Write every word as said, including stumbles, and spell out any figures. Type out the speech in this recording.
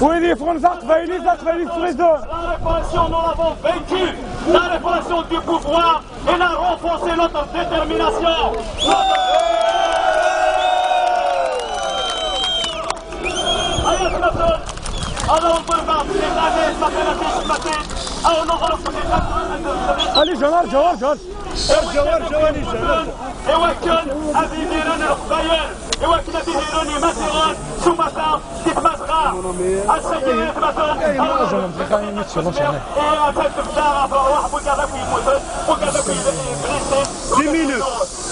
Wid yeffɣen s aqbayli, s aqbayli tettɣiḍen. La répression, nous l'avons vaincue. La répression du pouvoir, elle a renforcé notre détermination. Aya tmaten, ad awen-ḍelbeɣ les années ma tella tmaten, ad awen-ḍelbeɣ les années. Ali Ǧan, arǧu, arǧu, arǧu. Arǧu, arǧu, Ali Ǧan, arǧu. Iwakken ad imiren Leqbayel, iwakken ad imiren Imaziɣen s umata di Tmazɣa. Ass-agi, ay tmaten, ay, ma ẓrem, xi, xi, mi tselleḍ, atan tebda ɣef rrwaḥ n wigad akk yemmuten, wigad akk yeblissin. Dix minutes.